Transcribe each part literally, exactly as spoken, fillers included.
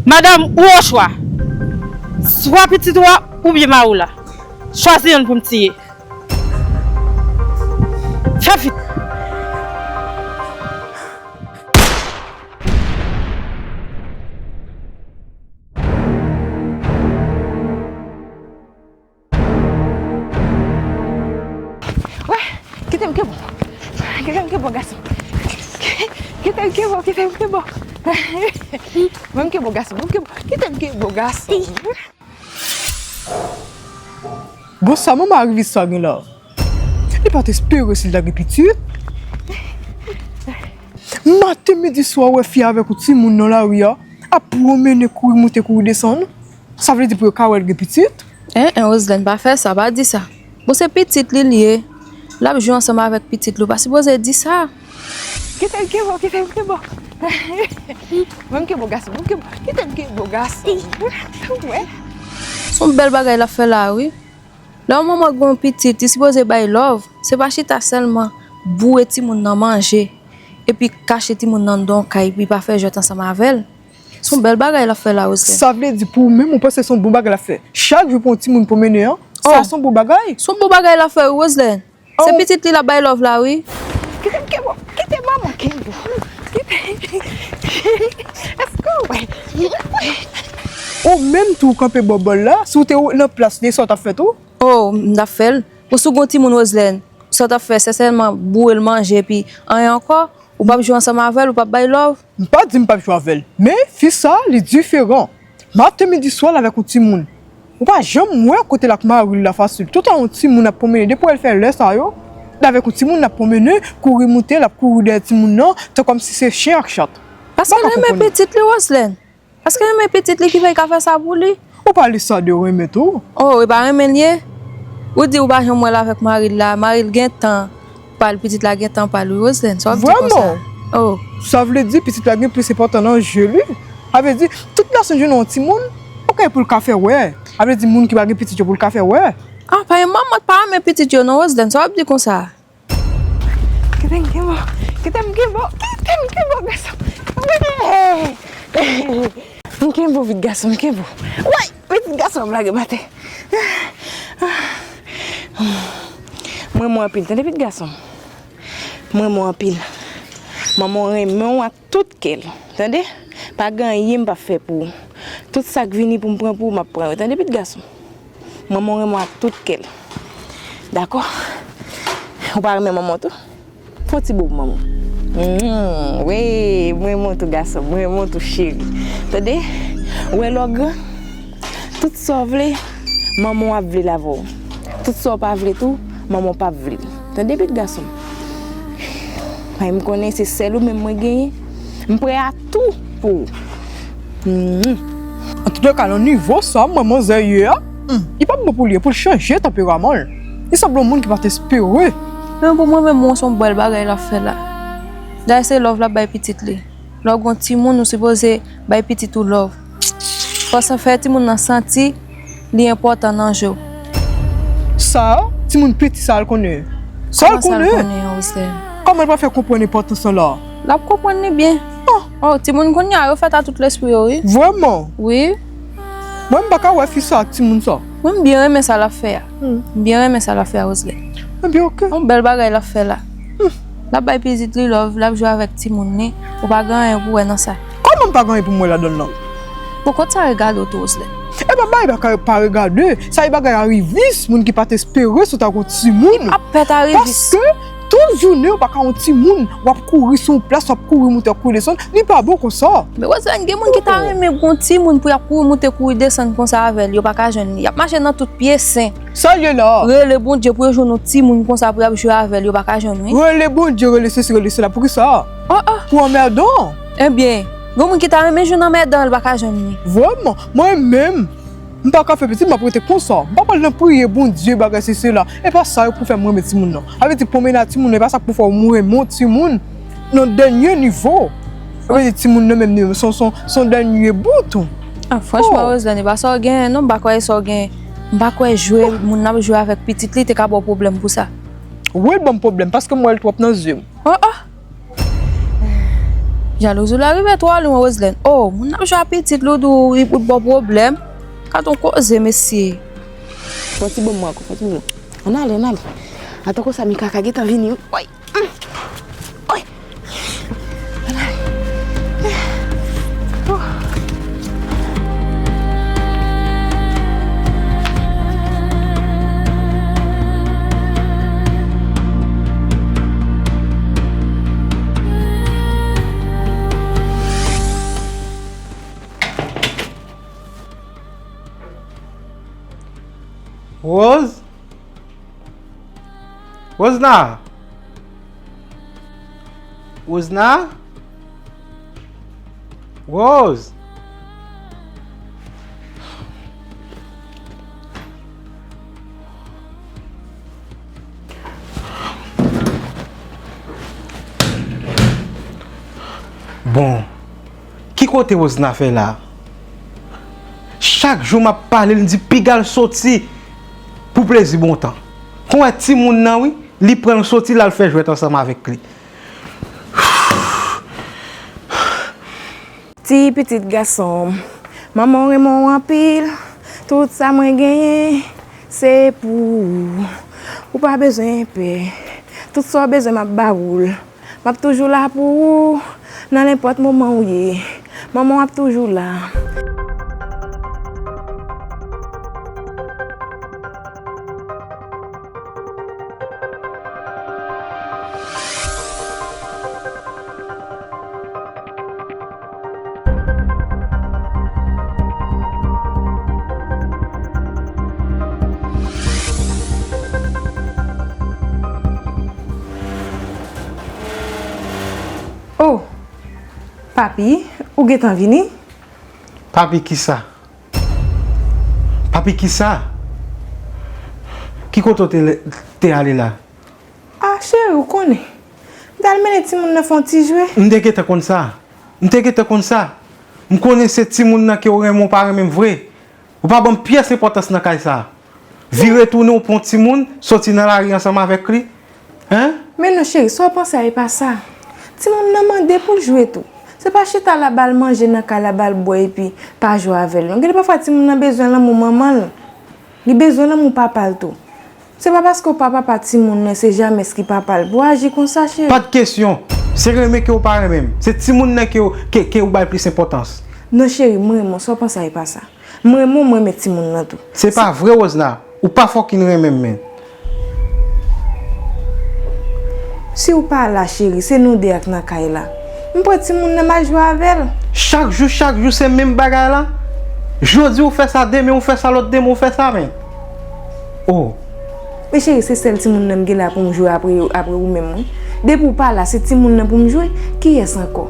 Madanm, ou o chwa. Swa pitit ou a oubyen mari w la. Chwazi youn pou m tiye. Fè vit. Wè, kite m kenbe w. Kite m kenbe w, gason. Kite m kenbe w, kite m kenbe w. Ban m kenbe w, gason, ban m kenbe w. Kite m kenbe w, gason. Bon, sa manman Arivis sa gen la? Li pa t espere si l ta gen pitit. Maten, midi, swa, w wè fi a avèk yon timoun nan lari a, ap pwomennen, kouri monte, kouri desann. Sa vle di pou yo ka wè l gen pitit? En, en, Roselèn, pa fè sa, pa di sa. Bon, se pitit li l ye. L ap jwe ansanm avèk pitit li, ou pa sipoze di sa. Kite m kenbe w, kite m kenbe w. Ban m kenbe w, gason, ban m kenbe w. Kite m kenbe w, gason. Wè. Se yon bèl bagay l ap fè la, wi. Lè yon manman gen yon pitit, li sipoze bay love. Se pa chita sèlman boure timoun nan manje, epi kache timoun nan anndan yon kay, epi pa fè jwèt ansanm avè l. Se yon bèl bagay l ap fè la, Roselèn. Sa vle di pou ou menm, ou panse se yon bon bagay l ap fè? Chak jou pou yon timoun pwomennen an, sa se yon bon bagay? Se yon bon bagay l ap fè, wi, Roselèn. Se pitit li l ap bay love la, wi. Kite m kenbe w, kite manman kenbe w. Kite. Èske w wè? Ou menm tou w kanpe bò bò l la, si w te nan plas li, sa w t ap fè tou? Oh, m t ap fè l. Bon, si w gen yon timoun, Roselèn, sa w t ap fè, se sèlman boure l manje, epi anyen ankò? Ou p ap jwe ansanm avè l, ou p ap bay love? M pa di m p ap jwe avè l, men fi sa, li diferan. Maten, midi, swa, l avèk yon timoun. Ou pa janm wè kote l ak mari l la fasil. Toutan yon timoun ap pwomennen, depi w wè l fè lè sa yo, l avèk yon timoun l ap pwomennen, kouri moute, l ap kouri dèyè timoun nan, tan kòmsi se chen ak chat. Paske l renmen pitit li, Roselèn. Paske l renmen pitit li ki fè l ka fè sa pou li. Ou pale sa de renmen tou? Oh, e pa renmen l ye? Ou di ou pa janm wè l avèk mari l la, mari l gen tan pa l, pitit la gen tan pa l, wi, Roselèn. Sa w ap di konsa? Vrèman? Oh. Sa vle di pitit la gen plis enpòtans nan je li? Sa vle di, tout lè w sonje nan yon timoun, ou gen pou l ka fè wè. Sa vle di, moun ki pa gen pitit yo pou l ka fè wè. Ah, pa gen manman k pa renmen pitit yo non, Roselèn. Sa w ap di konsa? Kite m kenbe w, kite m kenbe w, kite m kenbe w, gason. Wè! M kenbe w vit, gason, m kenbe w. Wè! Pitit gason m lage m atè. M renmen w anpil, tande, pitit gason m. M renmen w anpil. Manman w renmen w ak tout kè l, tande. Pa gen anyen m p ap fè pou ou. Tout sa k vini pou m pran pou ou, m ap pran yo, tande, pitit gason m. Manman w renmen w ak tout kè l. Dakò? Ou pa renmen manman w tou? Fè yon ti bo pou manman w. Mm, wi, m renmen w tou, gason m. M renmen w tou, cheri. Tande? Ou wè lè w gran, tout sa w vle, manman w ap vle l avè w. Tout sa w pa vle tou, manman w p ap vle l. Tande, pitit gason m? Mwen, m konnen se sèl ou menm mwen genyen. M prè a tou pou ou. Hmm. Antouleka, nan nivo sa, manman manzè ye a, hmm, li p ap bon pou li, pou l chanje tanperaman l. Li sanble yon moun ki pa t espere. Men pou mwen menm, mwen, se yon bèl bagay l ap fè la. Dayè, se love l ap bay pitit li. Lè w gen yon timoun, ou sipoze bay pitit ou love. Fò sa fè timoun nan santi li enpòtan nan je w. Sa, timoun piti sa, l konnen. Sa l konnen? Kòman sa l konnen an, Roselèn? Kòman l pral fè konprann enpòtans lan la? L ap konprann li byen. Ah. Oh, timoun kounye a, yo fèt a tout lespri yo, wi. Vrèman? Wi. Mwen, m pa ka wè fi sa ak timoun sa. Mwen, m byen renmen sa l ap fè a. Hmm. M byen renmen sa l ap fè a, Roselèn. Ebyen, oke. Yon bèl bagay l ap fè la. Hmm. L ap bay pitit li love, l ap jwe avèk timoun li. Ou pa gen anyen pou wè nan sa. Kòman m pa gen anyen pou m wè ladan l lan? Bon, kòt sa regade w tou, Roselèn? E pa bagay pa ka pa regade. Sa e bagay arivis, moun ki pa t espere si w ta gen timoun. Li p ap pèt arivis. Paske tout jounen ou pa ka yon timoun, w ap kouri sou yon plas, w ap kouri moute, w ap kouri desann, li pa bon konsa. Men Roselèn, gen moun ki ta renmen gen yon timoun pou y ap kouri moute, kouri desann konsa avè l, yo pa ka jwenn li. Y ap mache nan tout pye sen. Sa l ye la? Rele Bondye pou yo jwenn yon timoun konsa pou y ap jwe avè l, yo pa ka jwenn li. Rele Bondye, rele sesi, rele sela, poukisa? Oh, oh. Pou anmèdan. Ebyen, gen moun ki ta renmen jwenn anmèdan, l pa ka jwenn li. Vrèman, mwen menm, m pa ka fè pitit, m ap rete konsa. M pa pral nan priye Bondye, bagay sesi, sela. E pa sa yo pou fè m renmen timoun nan. Sa vle di pwomennen ak timoun nan, e pa sa k pou fè w renmen yon timoun nan dènye nivo. Sa vle di timoun nan menm, se yon, se yon, se yon dènye bout. Ah, franchman, Roselèn, e pa sa w genyen, non, m pa kwè e sa w genyen. M pa kwè jwe, moun nan ap jwe avèk pitit li, te ka ba w pwoblèm pou sa. Wi, l ban m pwoblèm, paske m wè l twòp nan zye m. Oh, oh. Jalouzi w la rive twò lwen, Roselèn. O, moun ap jwe a pitit, Loudou, ou, ou ba w pwoblèm. Gad on koze, mesye. Fè yon ti bon mwen ankò, fè yon ti bon mwen. Ann ale, ann ale. Atann konsa, Mika ka gentan vini, wi. Woy! Woy! Ann ale. Rose? Rosna? Rosna? Rose? Bon, ki kote Rosna fè la? Chak jou m ap pale l, m di piga l soti pou plezi bon tan. Kon wè timoun nan, wi, li pran l soti l al fè jwèt ansanm avèk li. Ti pitit gason m, manman w renmen w anpil. Tout sa mwen genyen, se pou ou. Ou pa bezwen pè. Tout sa w bezwen, m ap ba ou l. M ap toujou la pou ou, nan nenpòt moman ou ye. Manman w ap toujou la. Oh, papi, ou gentan vini? Papi kisa? Papi kisa? Ki kote w te, te ale la? Ah, cheri, ou konnen. M t al mennen timoun nan fè yon ti jwe. M te gentan konn sa. M te gentan konn sa. M konnen se timoun nan ke w renmen, w pa renmen m vre. Ou pa ban m pyès enpòtans nan kay sa. Vire tounen, w pran yon timoun, soti nan lari ansanm avèk li. Hein? Men non, cheri, sa w panse a, e pa sa. Timoun nan mande pou l jwe tou. Se pa chita la ba l manje nan kay la, ba l bwè epi pa jwe avè l non. Gen de pafwa timoun nan bezwen lanmou manman l. Li bezwen lanmou papa l tou. Se pa paske w pa papa timoun nan, se Jamès ki papa l pou w aji konsa, cheri. Pa t kesyon. Se renmen ke w pa renmen m. Se timoun nan ke w, ke, ke w bay plis enpòtans. Non, cheri, m renmen w, sa w panse a, e pa sa. M renmen w, m renmen timoun nan tou. Se pa vre, Rosna. Ou pa fucking renmen m, men. Si w pa la, cheri, se nou de ak nan kay la. M pran timoun nan, m al jwe avè l. Chak jou, chak jou, se menm bagay la. Jodi ou fè sa, demen ou fè sa, lòt demen ou fè sa, men. Oh. Men cheri, se sèl timoun nan m gen la pou m jwe apre, apre ou menm, wi. Depi w pa la, se timoun nan pou m jwe. Kiyès ankò?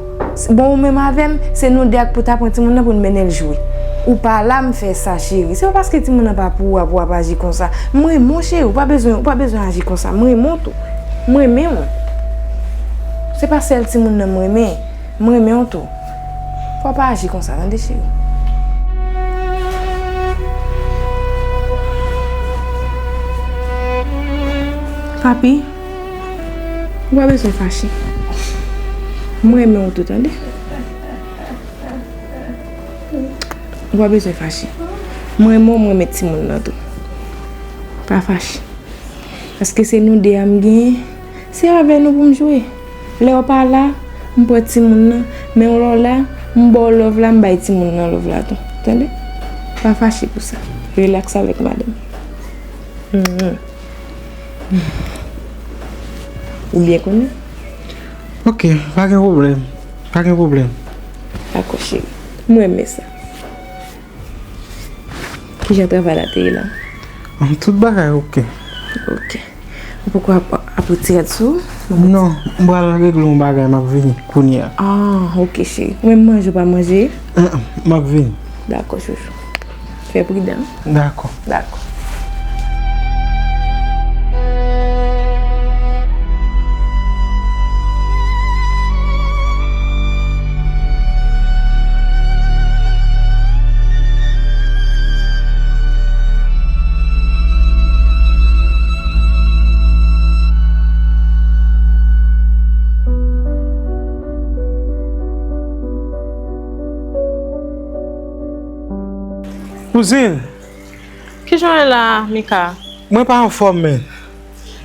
Bon, ou menm avè m, se nou de ak pou ta pran timoun nan pou n mennen l jwe. Ou pa la, m fè sa, cheri. Se pa paske timoun nan pa pou ou a pou w ap aji konsa. M renmen w, cheri, ou pa bezwen, ou pa bezwen aji konsa. M renmen w tou. M renmen w. Se pa sèl timoun nan m renmen. M renmen w tou. Fò w pa aji konsa, tande, cheri. Papi, ou pa bezwen fache. M renmen w tou, tande. Ou pa bezwen fache. M renmen w, m renmen timoun nan tou. Pa fache. Paske se nou de a m genyen. Se avè nou pou m jwe. Lè w pa la, m pran timoun nan. Men lè w la, m ba w love la, m bay timoun nan love la tou. Tande? Pa fache pou sa. Relax avèk madanm. Mhm. Ou byen konnen? Ok, pa gen pwoblèm. Pa gen pwoblèm. Dakò, cheri. M renmen sa. Kijan travay la te ye la? Tout bagay ok. Ok. Ou poko ap, ap retire sou ou? Non, m pral regle yon bagay, m ap vini kounye a. Ah, ok, cheri. Ou menm manje ou pa manje? Mm, mm, m ap vini. Dakò, chouchou. Fè pridan. Dakò. Dakò. Kouzin, Kijan w ye la, Mika? Mwen pa anfòm, men.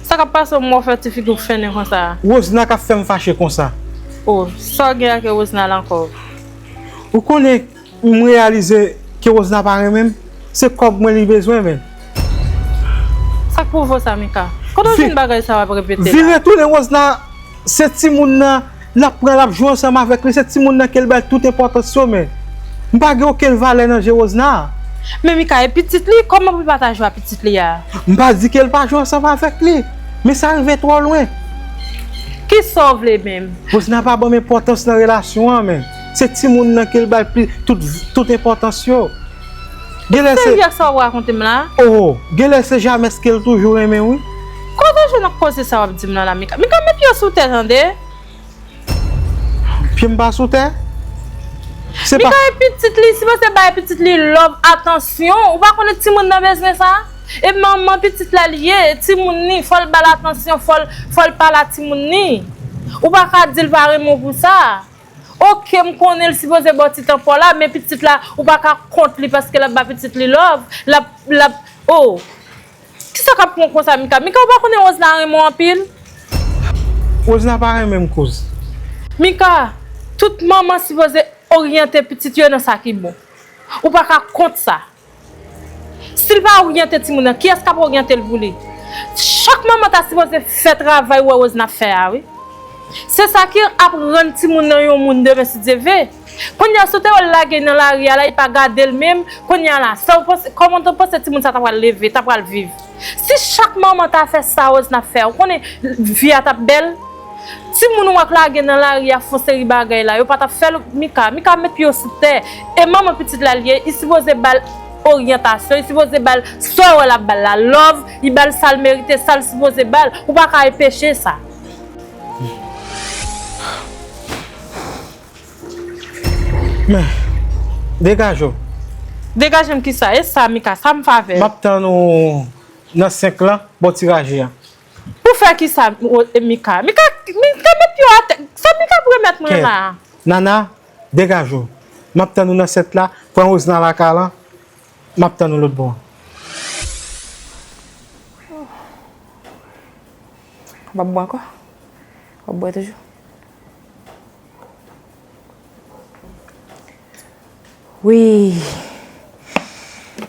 Sa k ap pase w, m wè w fè ti figi w fennen konsa? Wozna k ap fè m fache konsa. O, sa w gen ak Wozna la ankò? Ou konnen, m reyalize ke Wozna pa renmen m. Se kòb mwen li bezwen, men. Sa k pwouve w sa, Mika? Kote w jwenn bagay sa w ap repete la? Vire tounen, Wozna, se timoun nan, l ap pran, l ap jwe ansanm avèk li, se timoun nan ke l bay tout enpòtans yo, men. M pa gen okenn valè nan je Wozna. Men Mika, e pitit li, kòman pou l pa ta jwe ak pitit li a? M pa di ke l pa jwe ansanm avèk li, men sa rive twò lwen. Kisa w vle menm? Wozna pa ban m enpòtans nan relasyon an, men. Se timoun nan ke l bay pli, tout, tout enpòtans yo. Genlè se... Serye ak sa w ap rakonte m la? Oh, genlè se Jamès ke l toujou renmen, wi. Kote w jwenn ak koze sa w ap di m nan la, Mika? Mika, met pye w sou tè, tande? Pye m pa sou tè? Se pa... Mika, e pitit li, sipoze bay pitit li love, atansyon. Ou pa konnen timoun nan bezwen sa? E manman pitit la li ye, timoun ni, fò l ba l atansyon, fò l, fò l pale a timoun ni. Ou pa ka di l pa renmen w pou sa. Oke, m konnen l sipoze ba w ti tan pa w la, men pitit la, ou pa ka kont li paske l ap ba pitit li love, l ap, l ap, oh. Kisa k ap pran w konsa, Mika? Mika, ou pa konnen Wozna renmen w anpil? Wozna pa renmen m, kouz. Mika, tout manman sipoze oryante pitit yo nan sa ki bon. Ou pa ka kont sa. Si l pa oryante timoun nan, kiyès k ap oryante l pou li? Chak manman ta sipoze fè travay wè Wozna ap fè a, wi. Se sa ki ap rann timoun nan yon moun demen, si Dye ve. Kounye a, si w te wè l lage nan lari a la, li pa gade l menm, kounye a la, sa w panse, kòman w te panse timoun sa ta pral leve, ta pral viv? Si chak manman ta fè sa Wozna ap fè a, ou konnen vi a t ap bèl? Timoun ou ak lage nan lari a fè yon seri bagay la, yo pa t ap fè l, Mika. Mika, met pye w sou tè. E manman pitit la l ye, li sipoze ba l oryantasyon, li sipoze ba l sa w wè l ap ba l la, love, li ba l sa l merite, sa l sipoze ba l. Ou pa ka enpeche sa. Men, degaje w. Degaje m kisa? E sa, Mika, sa m favè? M ap tann ou nan senk lan, bò ti raje a. Pou fè kisa, Mika? Mika, Mika, met pye w atè. Sa Mika ap remèt mwen la? Nana, degaje w. M ap tann ou nan sèt la, pran Wozna lakay lan. M ap tann ou lòt bò. W ap bwè ankò? W ap bwè toujou? Wi.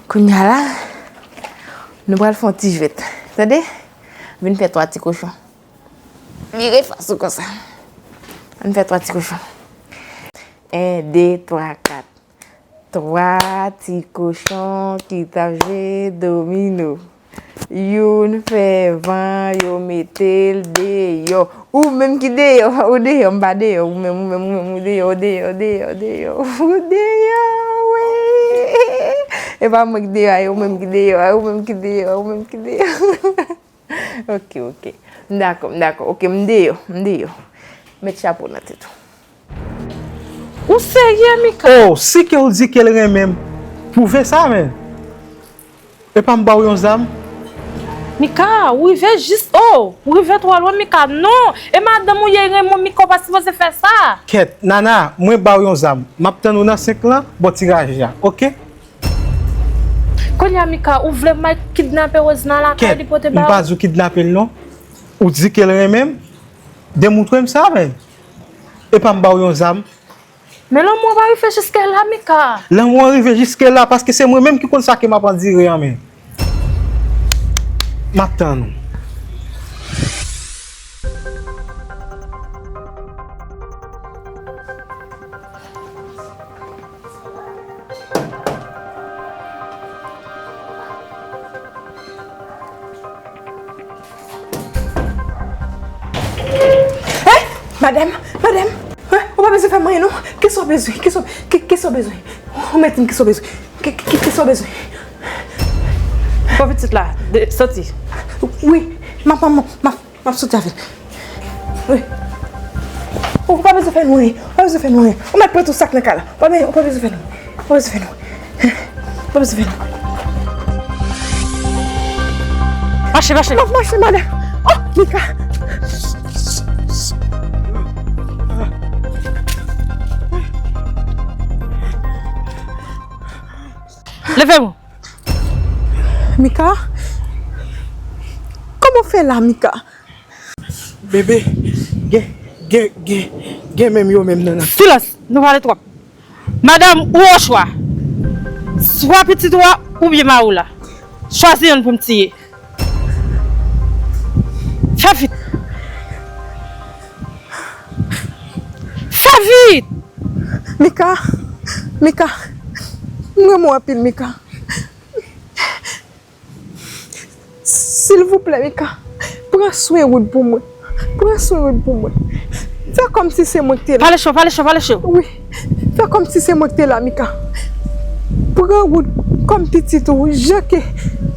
Kounye a la, nou pral fè yon ti jwèt. Tande? Vin fè twa ti kochon. Vire fas ou konsa. Ann fè twa ti kochon. En, de, twa, kat. Twa ti kochon ki t ap jwe domino. Youn fè van, yo mete l deyò. Ou menm ki deyò, ou deyò, m pa deyò, ou menm, ou menm, ou menm, ou deyò, ou deyò, ou deyò, ou deyò, ou deyò, wi. E pa mwen ki deyò, a, e ou menm ki deyò, a, ou menm ki deyò, a, ou menm ki deyò. Ok, ok. M dakò, m dakò. Ok, m deyò, m deyò. Met chapo nan tèt ou. Ou serye, Mika? Oh, si ke w di ke l renmen m, pwouve sa, men. Epa m ba w yon zam? Mika, ou rive jis, oh, ou rive twò lwen, Mika. Non, e madanm ou ye, renmen w, Mika, ou pa sipoze fè sa. Kèt, Nana, mwen ba w yon zam. M ap tann ou nan senk lan, bò ti raje a, oke? Kounye a, Mika, ou vle m al kidnape Wozna lakay li pote ba ou? Kèt, m pa di w kidnape l non. Ou di ke l renmen m, demontre m sa, men. Epa m ba w yon zam. Men lanmou an pa rive jiske la, Mika. Lanmou an rive jiske la, paske se mwen menm ki konn sa ke m ap andire an, men. M ap tann ou. Hey, madanm, madanm, ou pa bezwen fè m anyen non. Kisa w bezwen? Kisa w bezwen? Ou mèt di m kisa w bezwen. Kisa w bezwen? Pran pitit la, soti. Wi, m ap, m ap, m ap. M ap soti avè l. Wi. Ou pa bezwen fè nou anyen. Ou pa bezwen fè nou anyen. Ou mèt pran tout sa k nan kay la. Ou pa bezwen fè nou anyen. Ou pa bezwen fè nou anyen. Ou pa bezwen fè nou anyen. Mache, mache. M ap mache, madanm. Oh, Mika. Leve, Mou. Mika? Kòman w fè la, Mika? Bebe, gen, gen, gen, gen menm yo menm nan nan. Silans! Nou pale twòp. Madanm, ou o chwa. Swa pitit ou a, oubyen mari w la. Chwazi yonn pou m tiye. Fè vit! Fè vit! Mika, Mika, m renmen w anpil, Mika. Silvouplè, Mika, pran swen Wood pou mwen. Pran swen Wood pou mwen. Fè kòmsi se mwen ki te la. Pale cho, pale cho, pale cho. Wi. Fè kòmsi se mwen ki te la, Mika. Pran Wood kòm pitit ou, jan ke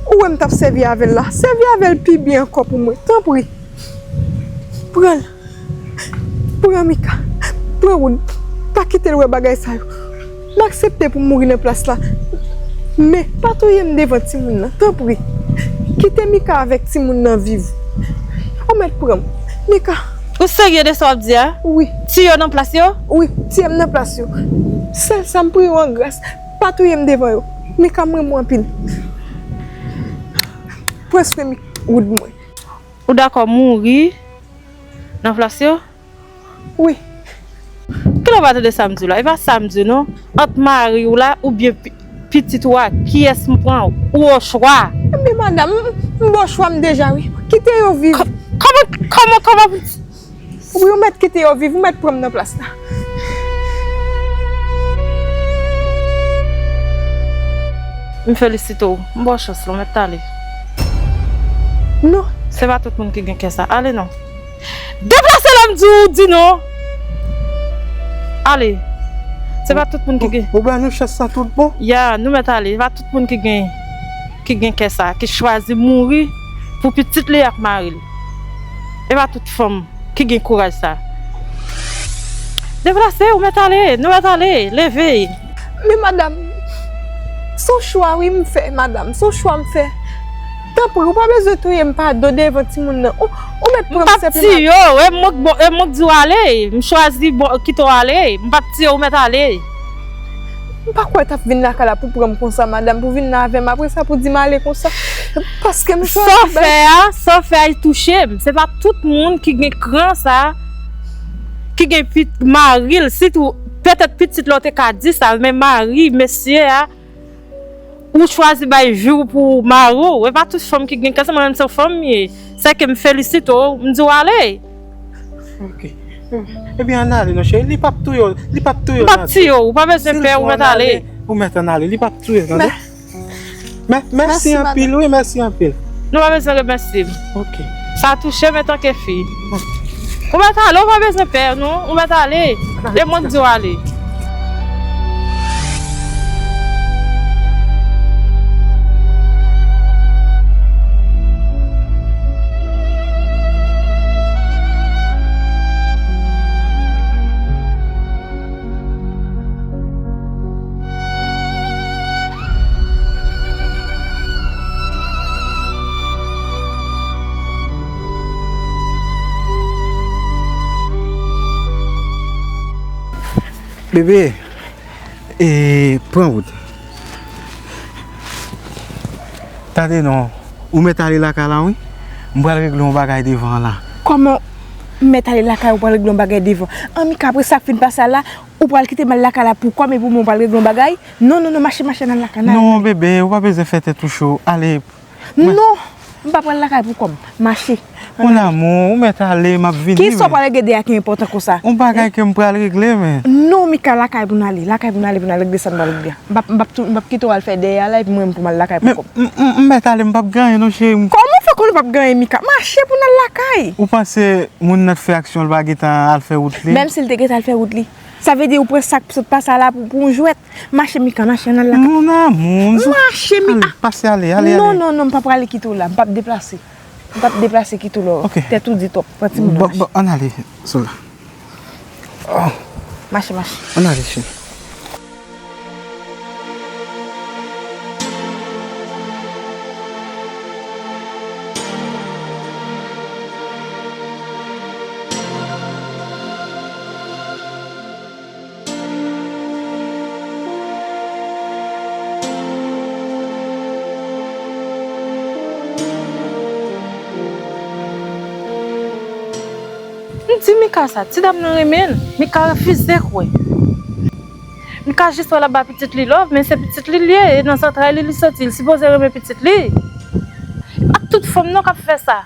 ou wè m t ap sèvi avè l la. Sèvi avè l pi byen ankò pou mwen, tanpri. Pran l. Pran Mika. Pran Wood. Pa kite l wè bagay sa yo. M aksepte pou m mouri nan plas la. Men, pa touye m devan timoun nan, tanpri. Kite Mika avèk timoun nan viv. Ou mèt pran m. Mika. Ou serye de sa w ap di a? Wi. Tiye yo nan plas yo? Wi, tiye m nan plas yo. Sèl sa, m priye w an gras, pa touye m devan yo. Mika, m renmen w anpil. Pran swen Mik-, Wood mwen. Ou dakò mouri nan plas yo? Wi. Kilè w pa tande sa m di w la? E pa sa m di w non. Ant mari w la oubyen pi-, pitit ou a, kiyès m pran? Ou o chwa. Men madanm, m, m ba w chwa m deja wi. Kite yo viv. Kò-, kòman, kòman, kòman? Wi, ou mèt kite yo viv, ou mèt pran m nan plas la. M felisite w. M ba w chans la, ou mèt ale. Non. Se pa tout moun ki gen kè sa. Ale non. Deplase la m di w, di non. Ale. Se pa tout moun ki gen. Ou, ou ba nou chans sa tout bon? Ya, nou mèt ale. Se pa tout moun ki gen, ki gen kè sa, ki chwazi mouri pou pitit li ak mari l. E pa tout fanm ki gen kouraj sa. Deplase, ou mèt ale, nou mèt ale, leve. Men madanm, se yon chwa wi m fè, madanm, se yon chwa m fè. Tanpri, ou pa bezwen touye m pa do devan timoun nan. Ou, ou mèt pran m senpleman. M p ap tiye w, e mwen k bon, e mwen k di w ale. M chwazi bon, kite w ale. M p ap tiye w, ou mèt ale. M pa kwè w t ap vin lakay la pou pran m konsa, madanm, pou vin la avè m apre sa pou di m ale konsa. Paske m chwazi bay. Sa w fè a, sa w fè a, li touche m. Se pa tout moun ki gen kran sa, ki gen pit-, mari l, sitou, petèt pitit la w te ka di sa, men mari, mesye a, ou chwazi bay vi w pou mari w. E pa tout fanm ki gen kè sa, mwen menm se yon fanm m ye. Sèke m felisite w, m di w ale. Ok. Ebyen, ann ale non, cheri. Li p ap touye w, li p ap touye w, tande. M p ap tiye w, ou pa bezwen pè, ou mèt ale. Ou mèt ann ale, li p ap touye w, tande. Mè-, mèsi anpil, wi, mèsi anpil. Nou pa bezwen remèsye m. Ok. Sa touche m antanke fi. Ou mèt ale, ou pa bezwen pè, non. Ou mèt ale. E mwen k di w ale. Bebe, e, pran wout. Tande non, ou mèt ale lakay la, wi. M pral regle yon bagay devan an la. Kòman m mèt ale lakay ou pral regle yon bagay devan? An Mika, apre sa k fin pase a la, ou pral kite m al lakay la pou kò m epi ou menm ou pral regle yon bagay? Non, non, non, mache, mache, ann al lakay, ann al. Non, bebe, ou pa bezwen fè tèt ou cho. Ale. Non, m pa pral lakay pou kò m. Mache. Mon amour, ou mèt ale, m ap vini. Kisa w pral regle dèyè ki enpòtan konsa? Yon bagay ke m pral regle, men. Non, Mika, lakay pou n ale. Lakay pou n ale, pou n al regle sa n pral regle a. M p ap, m p ap tou, m p ap kite w al fè dèyè a la, epi mwen menm pou m al lakay pou kò m. Men, m, m, m mèt ale, m p ap gen anyen non, cheri m. Kòman w fè konnen w p ap gen anyen, Mika? Mache pou n al lakay. Ou panse moun nan t fè aksyon, l pa gentan al fè wout li? Menm si l te gentan al fè wout li. Sa vle di ou pran sa k sot pase a la pou, pou yon jwèt. Mache, Mika, mache, ann al lakay. Mon amour, m sou... Mache, Mika. Ale, pase ale, ale, ale. Non, non, non, m p ap prale kite w la, m p ap deplase. M p ap deplase kite w la. Ok. Tèt ou di twòp, pran timoun nan, mache. Bon, bon, ann ale, Sola. Oh. Mache, mache. Ann ale, cheri. Ti Mika sa, ti dam nan renmen l. Mika refize kwè. Mika jis wè l ap ba pitit li love, men se pitit li l ye, e nan zantray li li soti, li sipoze renmen pitit li. E pa tout fanm non k ap fè sa.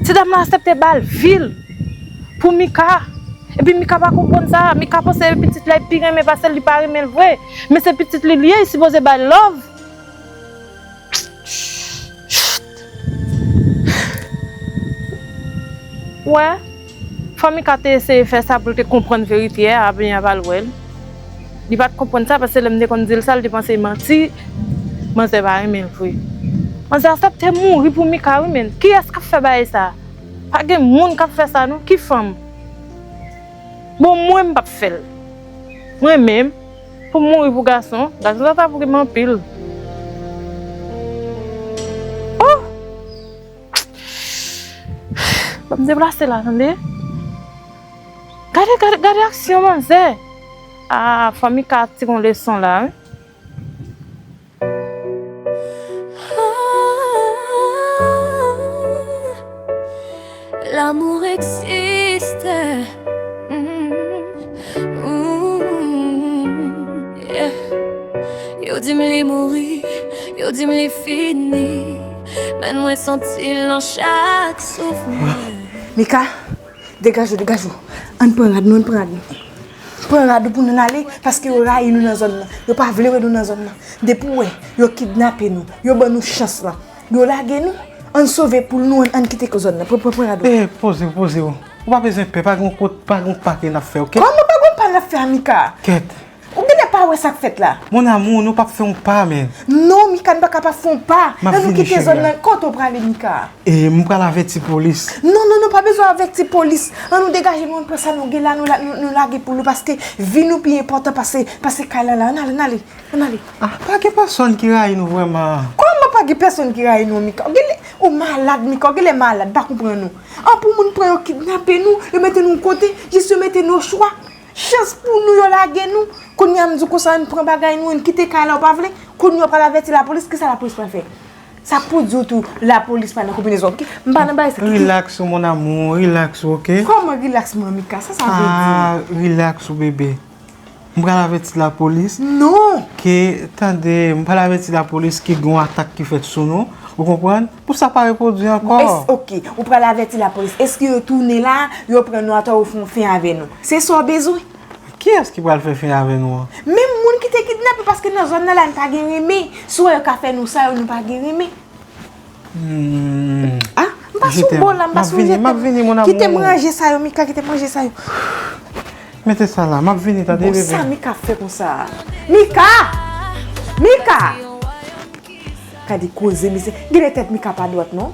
Ti dam nan aksepte ba l vi l pou Mika. Epi Mika pa konprann sa. Mika panse pitit la li pi renmen pase l, li pa renmen l vre. Men se pitit li l ye, li sipoze ba l love. Wè, fò Mika te eseye fè sa pou l te konprann verite a, Abenya pa l wè l. Li pa t konprann sa, paske lè m te konn di l sa, l te panse manti, manzè pa renmen l vre. Manzè aksepte mouri pou Mika wi, men kiyès k ap fè bagay sa? Pa gen moun k ap fè sa non, ki fanm? Bon, mwen m p ap fè l. Mwen menm, pou m mouri pou gason, gason sa ta pou renmen anpil. Oh! Ban m deplase la, tande. Gade, gade, gade aksyon manzè. Ah, fanmi ka tire yon leson la, wi. L'amour existe. Mm. Mm. Yeah. Yo di m li mouri, yo di m li fini. Men mwen santi l nan chak souf mwen. Mika, degaje w, degaje w. Ann pran rad nou, ann pran rad nou. Pran rad ou pou nou n ale, paske yo rayi nou nan zòn nan. Yo pa vle wè nou nan zòn nan. Depi w wè, yo kidnape nou, yo ban nou chans lan. Yo lage nou, ann sove poul nou, ann, ann kite zòn nan. Pran, pran, pran rad ou. Eh, poze w, poze w. Ou pa bezwen pè, pa gen kout, pa gen pa ke n ap fè, oke? Kòman pa gen pa n ap fè a Mika? Kèt. Ou genlè pa wè sa k fèt la. Mon amour, nou p ap fè yon pa, men. Non, Mika, nou pa ka pa fè yon pa. Ann nou kite zòn nan. Kote w prale, Mika? E, m pral avèti polis. Non, non, non, pa bezwen avèti polis. Ann nou degaje nou, ann pran sa nou gen la, nou, la, nou, nou lage pou nou, paske vi nou pi enpòtan pase, pase kay la la. Ann ale, ann ale, ann ale. Ah, pa gen pèsòn ki rayi nou vrèman. Kòman pa gen pèsòn ki rayi nou, Mika? Ou genlè, ou malad, Mika, ou genlè malad, m pa konprann ou. An pou moun pran yo kidnape nou, yo mete nou yon kote, jis yo mete nou ochwa. Chans pou nou yo lage nou. Kounye a m di w konsa ann pran bagay nou, ann kite kay la ou pa vle. Kounye a w pral avèti lapolis, kisa lapolis pral fè? Sa k pou di w tou lapolis pa nan konbinezon, oke? M pa nan bagay sa. Relax ou mon amour, relax ou, oke? Kòman relax mwen Mika? Sa sa vle di? Ah, relax ou bebe. M pral avèti lapolis. Non! Ke, tande, m pral avèti lapolis ke gen yon atak ki fèt sou nou. Ou konprann? Pou sa pa repwodui ankò. Es, oke, ou pral avèti lapolis. Èske yo tounen la, yo pran nou atò yo fè yon fen avè nou? Se sa w bezwen? Kiyès ki pral fè fen avè nou an? Menm moun ki te kidnape, paske nan zòn nan la, n pa gen renmen. Si w wè yo ka fè nou sa yo, nou pa gen renmen. Hmm. Ah, m pa sou bò la, m pa sou jete. M ap vini, m ap vini, mon amour. Kite m ranje sa yo, Mika, kite m ranje sa yo. Mete sa la, m ap vini, tande, bebe. Bon, sa Mika ap fè konsa? Mika! Mika! Gade koze, mesye. Genlè tèt Mika pa dwat, non?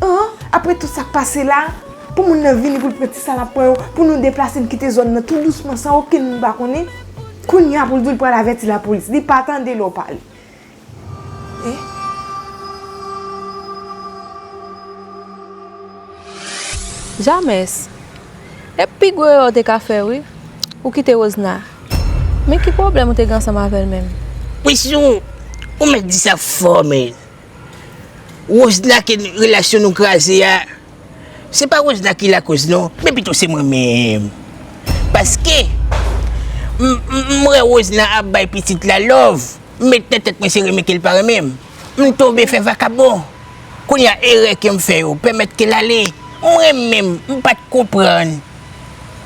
An? Apre tout sa k pase la, pou moun nan vini pou l pran ti sa l ap pran yo, pou nou deplase n kite zòn nan tou dousman, san okenn moun pa konnen. Kounye a pou l di w l pral avèti lapolis. Li pa tande lè w pale. Eh? James, e pi gwo erè w te ka fè wi, ou kite Rosna. Men ki pwoblèm ou te gen ansanm avè l menm? Wi sou, ou mèt di sa fò men. Rosna ke relasyon nou kraze a, se pa Rosna ki lakoz non, men pito se mwen menm. Paske, m, m, m wè Rosna ap bay pitit la love. M met nan tèt mwen se renmen ke l pa renmen m. M tonbe fè vakabon. Kounye a erè ke m fè yo pèmèt ke l ale. Mwen menm, m pa t konprann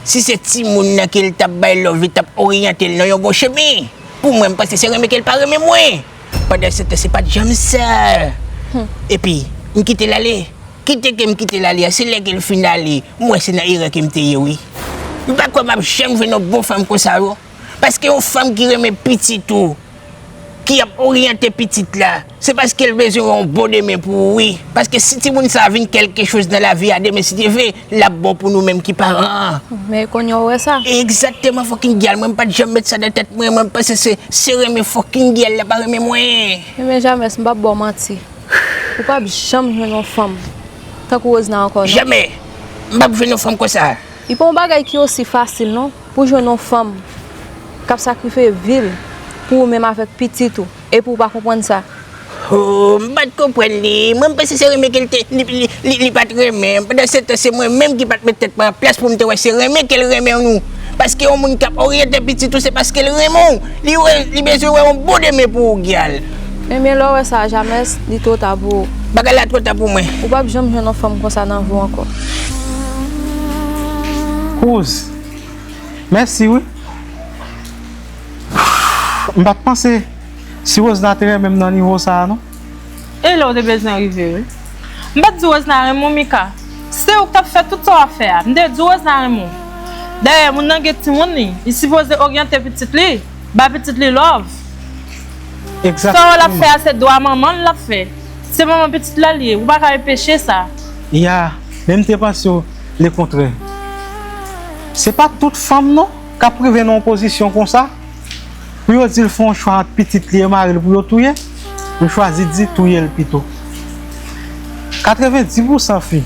si se timoun nan ke l t ap bay love, li t ap oryante l nan yon bon chemen. Pou mwen, m panse se renmen ke l pa renmen mwen. Pandansetan, se pa t janm sa. Epi, m kite l ale. Kite ke m kite l ale a, se lè ke l fin ale, m wè se nan erè ke m te ye wi. M pa kwè m ap janm jwenn yon bon fanm konsa yo. Paske yon fanm ki renmen pitit ou, ki ap oryante pitit la, se paske l bezwen wè yon bon demen pou ou wi. Paske si timoun sa vin kèlke choz nan lavi a demen si Dye vle, l ap bon pou nou menm ki paran an. Men kounye a w wè sa. Egzakteman fucking gyal, mwen m pa t janm met sa nan tèt mwen, mwen m panse se, se renmen fucking gyal la pa renmen mwen. Ebyen James, m p ap ba w manti. Ou p ap janm jwenn yon fanm tankou Rosna ankò non. Jamè! M p ap jwenn yon fanm konsa. Li pa yon bagay ki osi fasil non pou jwenn yon fanm k ap sakrifye vi l pou ou menm avèk pitit ou epi ou pa konprann sa. Oh, m pa t konprann li. Mwen, m panse se renmen ke l te, li, li, li, li pa t renmen. Pandan se tan, se mwen menm ki pa t met tèt mwen an plas pou m te wè se renmen ke l renmen nou. Paske yon moun k ap oryante pitit ou, se paske l renmen w. Li wè, li bezwen wè yon bon demen pou ou, Gyal. Ebyen, lè w wè sa, Jamès, li twò ta pou ou. Bagay la twò ta pou mwen. Ou p ap janm jwenn yon fanm konsa nan vi w ankò. Kouz, mèsi wi. M pa t panse si Rosna te renmen m nan nivo sa a, non. E lè w te bezwen rive, wi. M pa t di Rosna renmen w, Mika. Se ou k t ap fè tout sa w ap fè a. M te di Rosna renmen w. Dayè, moun nan gen timoun li. Li sipoze oryante pitit li, ba pitit li love. Sa w l ap fè a, se dwa manman l l ap fè. Se manman pitit la l ye. Ou pa ka enpeche sa. Ya, men m te panse lekontrè. Se pa tout fanm, non, k ap rive nan yon pozisyon konsa. Pou yo di l fè yon chwa ant pitit li e mari l pou yo touye, yo chwazi di touye l pito. Katrevendi pousan fi,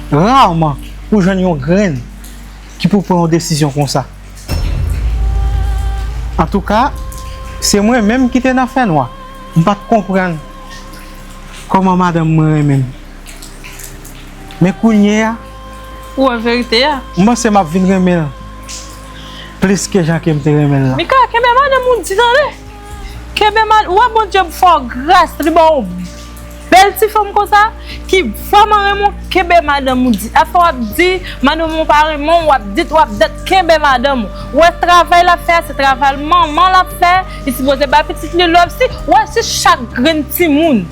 raman ou jwenn yon grenn ki pou pran yon desizyon konsa. Antouka, se mwen menm ki te nan fènwa. M pa t konprann kòman madanm mwen renmen m. Men kounye a, ou wè verite a. M panse m ap vin renmen l plis ke jan ke m te renmen l la. Mika, kenbe madanm ou di tande. Kenbe madanm, ou wè Bondye fè w gras, li ba w bèl ti fanm konsa, ki vrèman renmen w, kenbe madanm ou di. Afè w ap di, madanm ou pa renmen w, w ap dit, w ap dat, kenbe madanm ou. Ou wè travay l ap fè a, se travay manman l ap fè, li sipoze ba pitit li love, si, ou wè si chak grenn timoun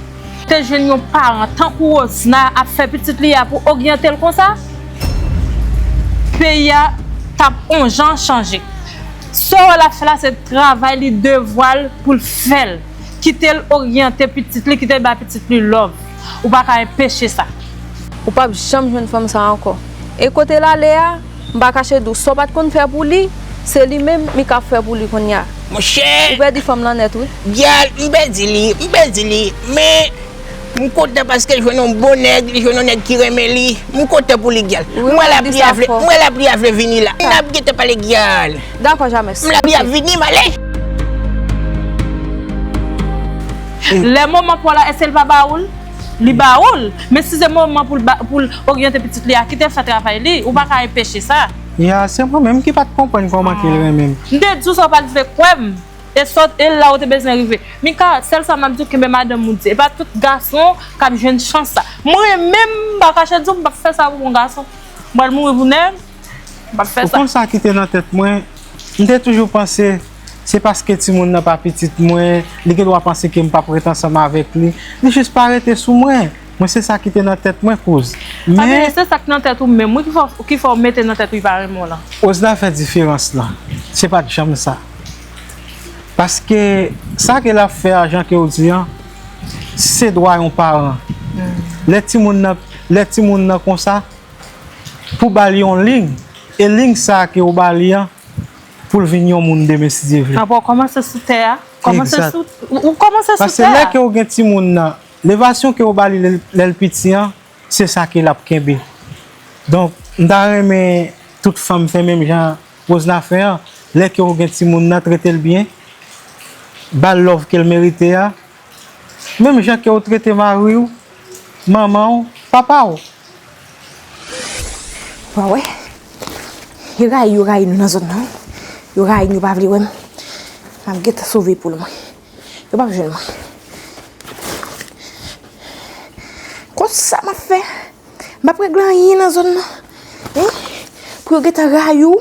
te jwenn yon paran tankou Rosna ap fè pitit li a pou oryante l konsa, peyi a t ap on jan chanje. Sa w wè l ap fè la, se travay li, devwa l pou l fè l. Kite l oryante pitit li, kite l ba pitit li love. Ou pa ka enpeche sa. Ou p ap janm jwenn fanm sa ankò. E kote l ale a, m pa kache di w, sa w pa t konn fè pou li, se li menm Mika ap fè pou li kounye a. Monchè! Ou pèdi fanm lan nèt, wi. Gyal, m pèdi li, m pèdi li, men m kontan paske l jwenn yon bon nèg, li jwenn yon nèg ki renmen li. M kontan pou li, Gyal. M wè lapli a vle, m wè lapli a vle vini la. N ap gentan pale, Gyal. Dakò, Jamès. M lapli a vini, m ale. Lè moman pou w la, èske l pa ba ou l? Li ba ou l. Men si se moman pou l ba, pou l oryante pitit li a, kite l fè travay li, ou pa ka enpeche sa. Ya, se mwen menm ki pa t konprann kòman ke l renmen m. M te di w sa w pa t vle kwè m. E sòt, e la ou te bezwen rive. Mika, sèl sa m ap di w, kenbe madanm ou di. E pa tout gason k ap jwenn chans sa. Mwen menm, m pa kache di w, m p ap fè sa pou yon gason. M pral mouri pou nèg, m p ap fè sa. Ou konn sa ki te nan tèt mwen? M te toujou panse se paske timoun nan pa pitit mwen, li gen dwa panse ke m p ap ret ansanm avèk li. Li jis pa rete sou mwen. Mwen, se sa ki te nan tèt mwen, kouz. Men, se sa k nan tèt ou menm, wi, ki fè, ki fè w mete nan tèt ou li pa renmen w lan. Rosna fè diferans lan. Se pa t janm sa. Paske sa ke l ap fè a, jan ke w di an, se dwa yon paran. Lè timoun nan, lè timoun nan konsa, pou ba l yon liy, e liy sa ke w ba li an, pou l vin yon moun demen, si Dye vle. Apre w kòmanse sou tè a. Kòmanse sou, ou, ou kòmanse sou tè a. Paske lè ke w gen timoun nan, levasyon ke w ba li lè, lè l piti an, se sa ke l ap kenbe. Donk, m ta renmen tout fanm fè menm jan Rosna fè an. Lè ke w gen timoun nan, trete l byen. Ba l love ke l merite a. Menm jan ke w trete mari w, manman w, papa w. Wa wè, yo rayi, yo rayi nou nan zòn nan, wi. Yo rayi nou, yo pa vle wè m. M ap gentan sove poul mwen. Yo p ap jwenn mwen. Konsa m ap fè. M p ap regle anyen nan zòn nan. Hein? Pou yo gentan rayi w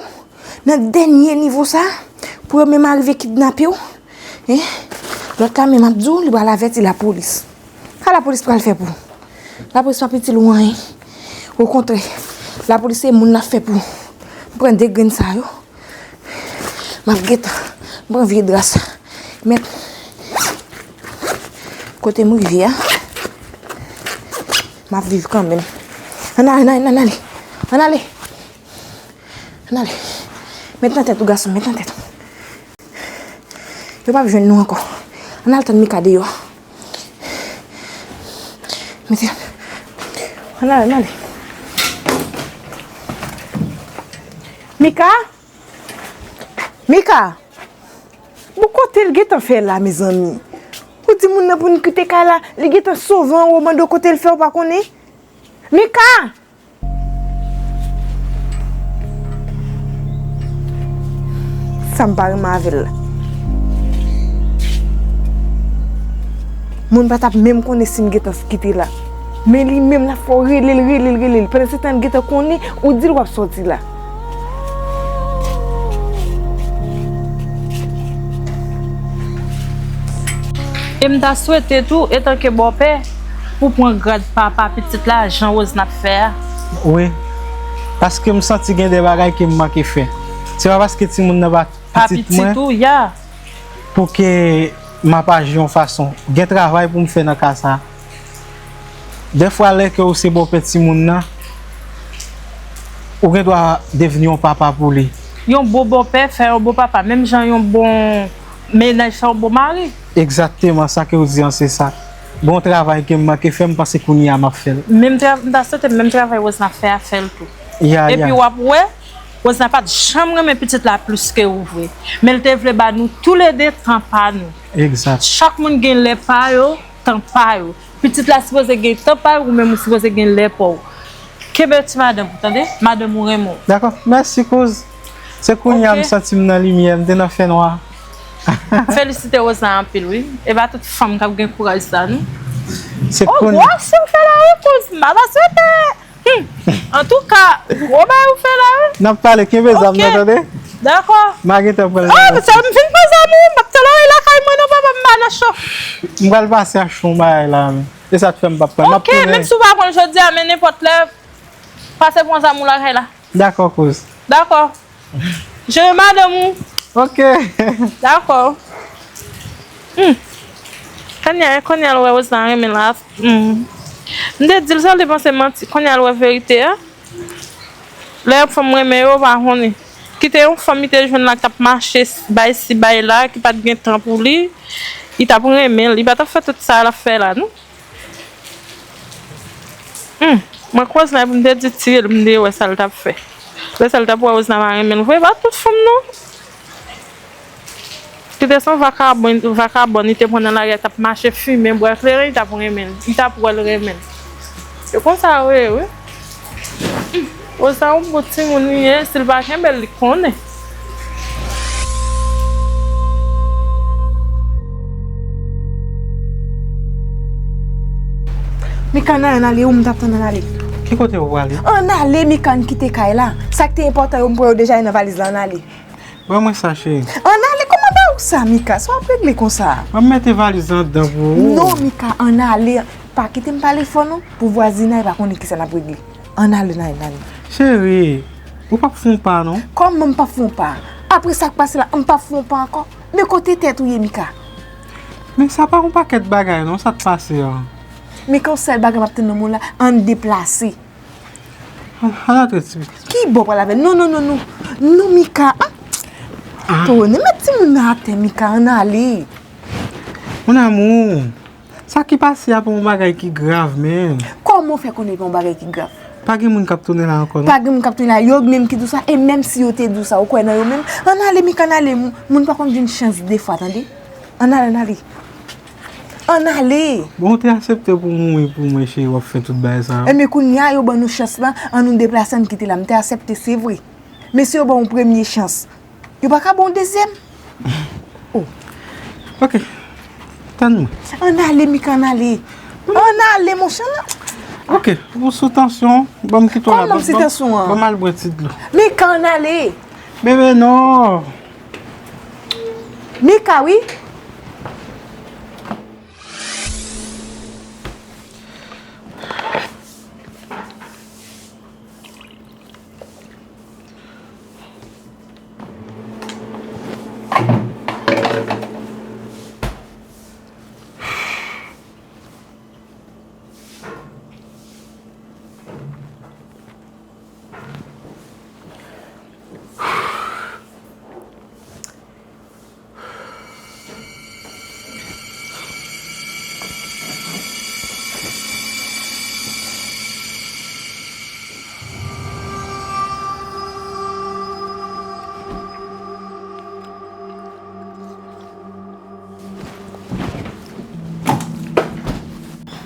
nan dènye nivo sa, pou yo menm arive kidnape w. Hein? Lòt la menm ap di w, li pral avèti lapolis. Sa lapolis pral fè pou ou? Lapolis p ap itil ou anyen. Okontrè, lapolis se moun l ap fè pou ou. M pran de grenn sa yo. M ap gentan. M pran vye dra sa. Mèt. Kote m rive a, m ap viv kanmenm. Ann ale, ann ale, ann ale. Ann ale. Ann ale. Mèt nan tèt ou, gason, mèt nan tèt ou. Yo p ap jwenn nou ankò. Ann al tann Mika deyò. Mete. Ann ale, ann ale. Mika? Mika! Bon, kote l gentan fè la, mezanmi? Pou timoun nan pou n kite kay la, li gentan sove anwo, mande w kote l fè, w pa konnen. Mika! Sa m pa renmen avè l la. Moun pa t ap menm konnen si m gentan kite la. Men li menm l ap fè w rele l, rele l, rele l. Pandan se tan l gentan konnen, ou di l w ap sòti la. E m ta swete tou, etanke bòpè, pou pran grad papa pitit la, jan Rosna ap fè a. Wi. Paske m santi gen de bagay ke m manke fè. Se pa paske timoun nan pa Pa pitit pitit mwen, ou, ya. Pou ke m ap aji yon fason. Gen travay pou m fè nan ka sa. Dèfwa, lè ke ou se bòpè timoun nan, ou gen dwa devni yon papa pou li. Yon bon bòpè fè yon bon papa, menm jan yon bon mennaj fè yon bon mari. Egzakteman, sa ke ou di an, se sa. Bon travay ke m manke fè, m panse kounye a m ap fè l. Menm tra-, m ta swete menm travay Rosna fè a, fè l tou. Ya, ya. Epi w ap wè, Rosna pa t janm renmen pitit la plis ke ou vre. Men l te vle ba nou toulede tan pa nou. Egzat. Chak moun gen lè pa yo, tan pa yo. Pitit la sipoze gen tan pa yo, ou menm ou sipoze gen lè pa w. Kenbe ti madanm ou, tande? Madanm ou renmen w. Dakò. Mèsi, kouz. Se kounye a m Ok. santi m nan limyè, m te nan fènwa. Felisite Rosna anpil, wi. E pa tout fanm k ap gen kouraj sa, non. Se Oh, kounye gwo aksyon w fè la, wi, kouz. M pa ta swete. Hmm. Antouka, gwo bagay ou fè la, wi. N ap pale, kenbe zam nan, Ok. tande? Dakò. M a gentan pran l Oh, nan men se m fin pran zam ou, m p ap tolere lakay mwen non, papa, m pa nan cho. M pral pase achte yon bagay la, men. E sa k fè m p ap pran. M ap Ok, tounen. Menm si w pa pran l jodi a, men nenpòt lè, pase pran zam ou lakay la. Dakò, kouz. Dakò. Jere madanm ou. Ok. Dakò. Hmm. Kounye a, kounye a l wè Rosna renmen l la. Hmm. M te di l sa, li panse manti. Kounye a l wè verite a. Lè yon fanm renmen yo, w pa konnen. Kite yon fanm li te jwenn la k t ap mache, bay si, bay la, ki pa t gen tan pou li, li t ap renmen l. Li pa t ap fè tout sa l ap fè la, non. Hmm, mwen kwè Rosna pou m te di tiye l, pou m te wè sa l t ap fè. Lè sa l t ap wè Rosna pa renmen l vre, pa tout fanm non. Li te se yon vakabon, vakabon, li te pran nan lari a, t ap mache fimen, bwè kleren, li t ap renmen l, li t ap wè l renmen l. Se konsa yo ye, wi. Hmm, Rosna yon bon timoun li ye, si l pa kenbe l, li konnen. Mika, ann ale, ann ale, ou m t ap tann, ann ale. Ki kote ou prale? Ann ale, Mika, ann kite kay la. Sa k te enpòtan yo, m pran yo deja, yo nan valiz la, ann ale. Ban mwen sa, cheri. Ann ale, kòman ba ou sa, Mika? Sa w ap regle konsa? Ban m mete valiz la anndan pou ou. Non, Mika, ann ale. Pa kite m pale fò, non, pou vwazinay pa konnen kisa n ap regle. Ann ale, ann ale, ann ale. Cheri, ou p ap fè yon pa, non? Kòman m p ap fè yon pa? Apre sa k pase la, m p ap fè yon pa ankò? Men kote tèt ou ye, Mika? Men sa pa yon pakèt bagay, non, sa k pase an. Mika, yon sèl bagay m ap tann nan men w la, ann deplase. Ann, ann antre, ti pitit. Ki bò w pral avè l? Non, non, non, non. Non, Mika. Ah. Ah. Tonnè, met timoun nan atè, Mika, ann ale. Mon amour, sa ki pase a pa yon bagay ki grav, men. Kòman w fè konnen pa yon bagay ki grav? Pa gen moun k ap tounen la ankò, non? Pa gen moun k ap tounen la. Yo menm ki di w sa, e menm si yo te di w sa, ou kwè nan yo menm? Ann ale, Mika, ann ale. Moun, moun pa konn jwenn chans de fwa, tande? Ann ale, ann ale. Ann ale! Bon, ou te aksepte pou mouri pou mwen, cheri, w ap fè tout bagay sa yo. Ebyen, kounye a, yo ban nou chans lan, ann nou deplase, ann kite la. M te aksepte, se vre. Men si yo ba w yon premye chans, yo pa ka ba w yon dezyèm? Oh. Ok. Tann mwen. Ann ale, Mika, ann ale. Ann ale, monchè, non. Ok, ou sou tansyon, ban m kite w la. Kòman m sou tansyon an? Ban m al bwè ti dlo. Mika, ann ale. Bebe, non. Mika, wi.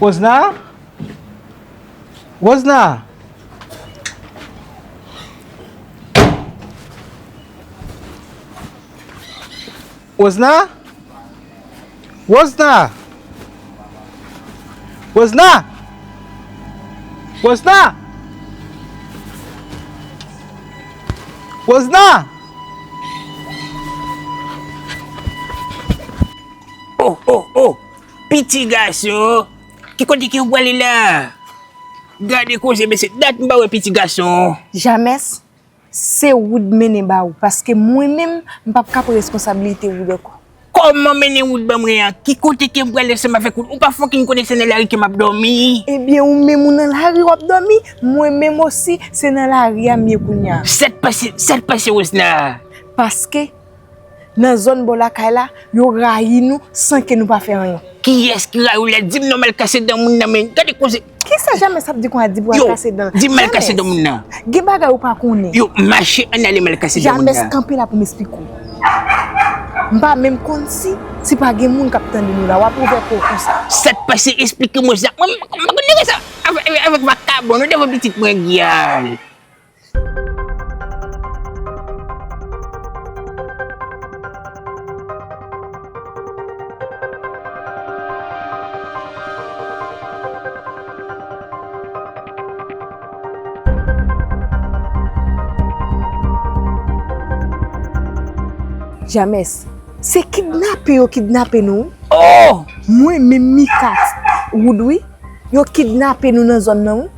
Wozna? Wozna? Wozna? Wozna? Wozna? Wozna? Wozna? Oh, oh, oh! Piti gason! Ki kote ke w prale la? Gade koze, mesye, dat m pa wè piti gason. James, se Wood mennen ba ou, paske mwen menm, m p ap ka pran responsablite Wood ankò. Kòman mennen Wood ban mwen an? Ki kote ke m prale ansanm avèk Wood? Ou pa fucking konnen se nan lari ke m ap dòmi? Ebyen, ou menm ou nan lari w ap dòmi, mwen menm osi, se nan lari a m ye kounye a. Sa k pase, sa k pase, Wozna? Paske nan zòn bò lakay la, yo rayi nou san ke nou pa fè anyen. Kiyès ki rayi w la? Di m non, m al kase dan moun nan, men. Gade koze. Kisa James ap di konsa, di pou al kase dan? Yo, di m al kase dan moun nan. James, gen bagay ou pa konnen. Yo, mache, ann ale, m al kase dan moun nan. James, kanpe la pou m esplike w. M pa menm konn si, si pa gen moun k ap tande nou la, w ap ouvè kò w konsa. Sa k pase? Esplike mwen sa. Mwen, m, m, m pa konn nèg sa. Avèk, avèk vakabon, nou devan pitit mwen, gyal. James, se kidnape yo kidnape nou. Oh! Mwen menm Mika Wood wi. Yo kidnape nou nan zòn nan wi.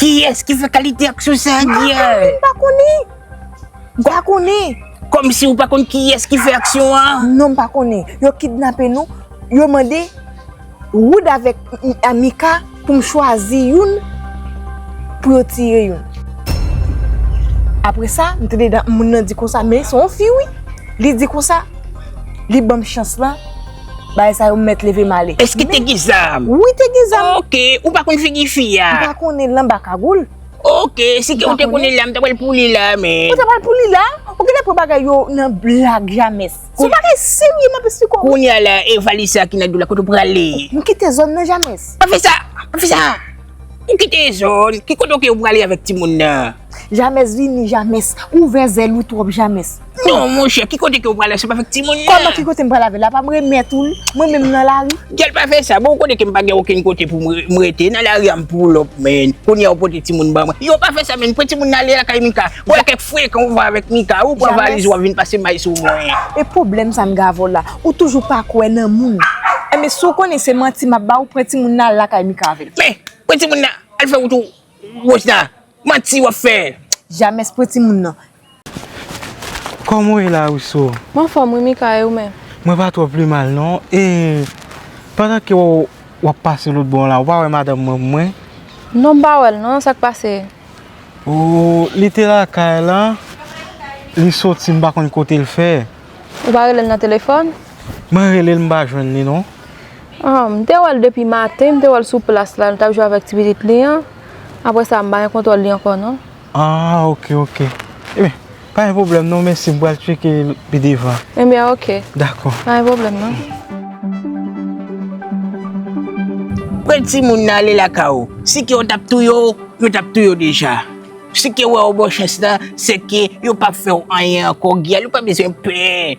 Kiyès ki fè kalite aksyon sa a, Gyal? M pa konnen. M pa konnen. Kòmsi ou pa konn kiyès ki fè aksyon an? Non, m pa konnen. Yo kidnape nou. Yo mande Wood avèk M-, a Mika pou m chwazi youn pou yo tiye youn. Apre sa, m tande dan moun nan di konsa, men se yon fi wi. Li di konsa, li ban m chans lan, bagay sa yo m mèt leve m ale. Èske te gen zam? Wi, te gen zam. Oke, ou pa konn figi fi a? M pa konnen l anba kagoul. Oke, si ke ou te konnen la, m ta pral pou li la, men. Ou ta pral pou li la? Ou genlè pran bagay yo nan blag, James. Se yon bagay serye m ap esplike w. Kounye a la, e valiz sa ki nan do la, kote w prale? M kite zòn nan, James. Pa fè sa, pa fè sa. Ou kite zòn, ki kote ke ou prale avèk timoun nan? James vini, James. Ouvè zèl ou twòp, James. Non, monchè, ki kote ke w prale ansanm avèk timoun nan? Kòman ki kote m prale avè l? L ap remèt ou l? Mwen menm nan lari? Gyal, pa fè sa. Bon, ou konnen ke m pa gen okenn kote pou m re-, m rete. Nan lari a m pull up, man. Kounye a ou pote timoun ban mwen. Yo, pa fè sa, man. Pran timoun nan ale lakay Mika. Ou wè kèk frekan ou fè avèk Mika. Ou pran valiz ou ap vin pase may sou mwen. E pwoblèm sa m gen avè w la. Ou toujou pa kwè nan moun. Enben, si w konnen se manti m ap ba ou, pran timoun nan al lakay Mika avè l. Men, pran timoun nan al fè wout ou, Wozna. Manti w ap fè. James, pran timoun nan. Kòman w ye la, Wiso? Mwen anfòm wi, Mika, e ou menm? Mwen pa twò pi mal non. E pandan ke w, w ap pase lòt bò la, ou pa wè madanm mwen pou mwen? Non, m pa wè l non, sa k pase? O, li te lakay la, li soti, m pa konn kote l fè. Ou pa rele l nan telefòn? Mwen rele l, m pa jwenn li non. Ah, m te wè l depi maten, m te wè l sou plas la, l t ap jwe avèk ti pitit li an. Apre sa, m pa gen kontwòl li ankò non. Ah, oke, oke. Ebyen, pa gen pwoblèm non, mèsi, m pral tcheke l pi devan. Ebyen, oke. Dakò. Pa gen pwoblèm non. Pran timoun nan ale lakay ou. Si ke yo t ap touye w, yo t ap touye w deja. Si ke wè yo ba w chans lan, se ke yo p ap fè w anyen ankò, Gyal, ou pa bezwen pè.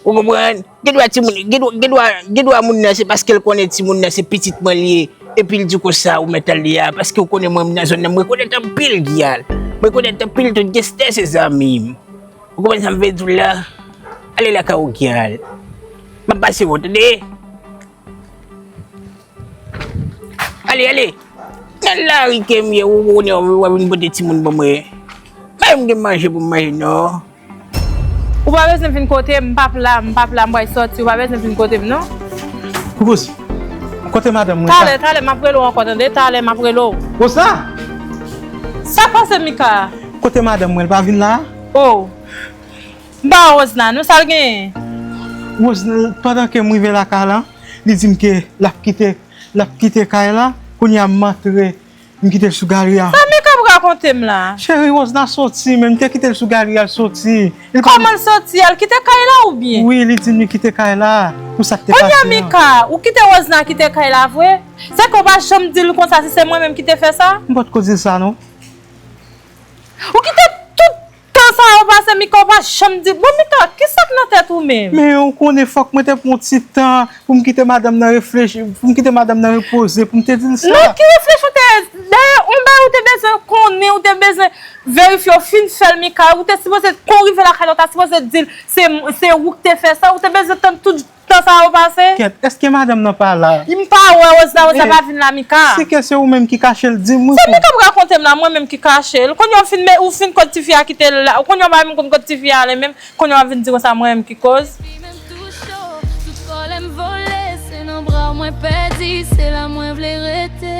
Ou konprann? Gen dwa timoun, gen dwa, gen dwa, gen dwa moun nan se paske l konnen timoun nan se pitit mwen li ye, epi l di konsa ou mèt ale a, paske ou konnen mwen nan zòn nan, m rekonèt anpil Gyal. M rekonèt anpil tout gangstè se zanmi m. Ou konprann sa m vle di w la? Ale lakay ou Gyal. M ap pase w, tande? Ale, ale. Nan lari ke m ye, ou konnen w ap vin pote timoun ban mwen. Bay m gen manje pou m manje non. Ou pa bezwen vin kote m, m p ap la, m p ap la, m pral sòti, ou pa bezwen vin kote m non. Koukouzi, kote madanm mwen? Talè, talè, m ap rele w ankò, tande? Talè, m ap rele w. Wozna! Sa k pase, Mika? Kote madanm mwen, l pa vin la? Oh. M pa wè Wozna non, sa l genyen? Wozna, pandan ke m rive lakay la, li di m ke l ap kite, l ap kite kay la, kounye a m antre, m kite l sou galri a. Sa Mika pral Rakonte m la. Cheri, Rosna soti, men m te kite l sou galri, al soti. Li pa Kòman l soti? Al kite kay la oubyen? Wi, li di m li kite kay la. Pou sa k te pase an. Kounye a, Mika, ou kite Rosna kite kay la vre? Sèke w pa janm di l konsa si se mwen menm ki te fè sa? M potko di l sa, non. Ou kite tout tan sa yo pase, Mika, ou pa janm di. Bon, Mika, kisa k nan tèt ou menm? Men ou konnen fòk mwen te pran yon ti tan pou m kite madanm nan reflechi, pou m kite madanm nan repoze, pou m te di l sa. Non, ki reflechi w te. Dayè, yon bagay ou te bezwen konnen, ou te bezwen verifye, w fin fè l, Mika. Ou te sipoze, kon w rive lakay la, w ta sipoze di l se, se ou k te fè sa, ou te bezwen tann tout tan sa yo pase. Kèt, èske madanm nan pa la? M pa wè Rosna, Rosna pa vin la, Mika. Si ke se ou menm ki kache l, di m wi. Se Mika ap rakonte m la, mwen menm ki kache l. Kounye a w fin, ou fin kot tifi a kite l la, kounye a w pa menm konn kot tifi a ale menm, kounye a w ap vin di konsa mwen menm ki koz. Li menm tou cho, tout kòlè m vole, se nan bra w mwen pèdi, se la mwen vle rete.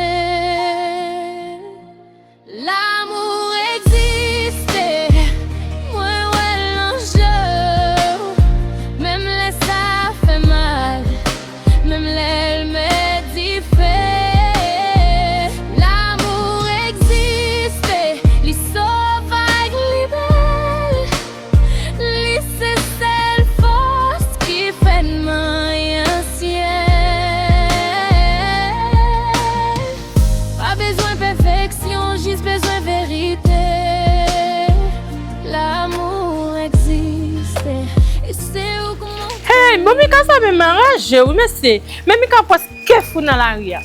L'amour existe, mwen wè l nan je w. Menm lè sa fè mal, menm lè l met dife. L'amour existe, li sovag, li bèl. Li se sèl fòs ki fè n manyen syèl. Pa bezwen pèfeksyon, jis bezwen verite. L'amour existe, e se ou k montre. Hey, bon, Mika sa menm anraje wi mesye. Men Mika prèske fou nan lari a.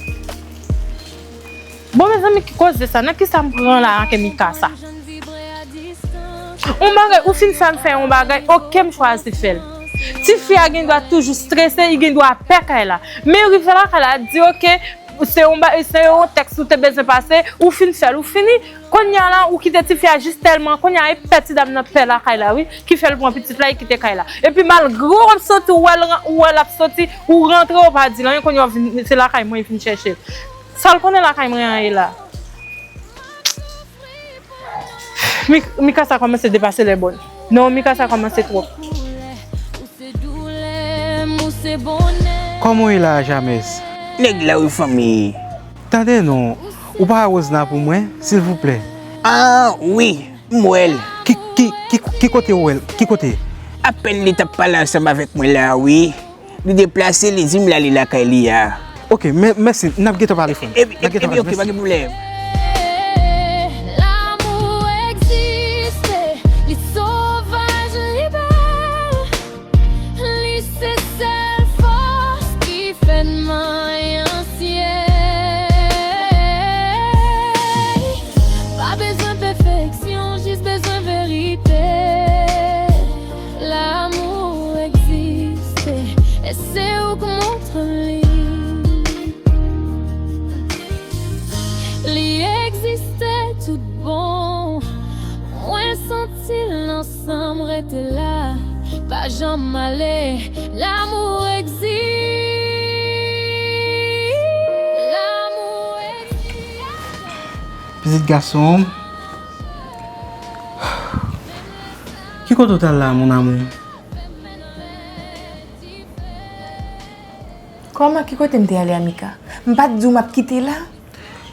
Bon, mezanmi, ki koze sa? Nan kisa m pran la ak Mika sa? On bagay, ou fin fè m fè yon bagay, oke, m chwazi fè l. Tifi a gen dwa toujou strese, li gen dwa pè kay la. Men rive lakay la, di oke, se yon ba, se yon tèks ou te bezwen pase, ou fin fè l, ou fini. Kounye a la, ou kite tifi a jis tèlman, kounye a e pè ti dam nan pè lakay la, wi, ki fè l pran pitit la, li kite kay la. Epi malgre w ap soti, ou wè l, ou wè l ap soti, ou rantre, ou pa di l anyen, kounye a w vin, se lakay mwen li vin chèche l. Sa l konnen lakay mwen an ye la. Mik, Mika sa kòmanse depase lè bòn. Non, Mika sa kòmanse twòp. Kòman w ye la a, Jamès? Nèg la wi fanmi. Tande non, ou pa wè Rosna pou mwen, silvouplè? Ah wi, m wè l. Ki, ki, ki, ki kote w wè l? Ki kote? Apèn li t ap pale ansanm avèk mwen la a wi. Li deplase, li di m l ale lakay li a. Oke, mèsi. N ap gentan pale frè m. N ap gentan pale. Oke, pa gen pwoblèm. L'amour existe, li sovaj, li bèl. Li se sèl fòs ki fè n manyen syèl. Pa bezwen pèfeksyon, jis bezwen verite. L'amour existe, e se ou k montre m li. Li egziste tout bon. Mwen santi l nan san m, rete la, pa janm ale. L'amour existe. L'amour existe. Pitit gason m. Ki kote w t al la, mon amour? Kòman, ki kote m te ale a, Mika? M pa t di w m ap kite la?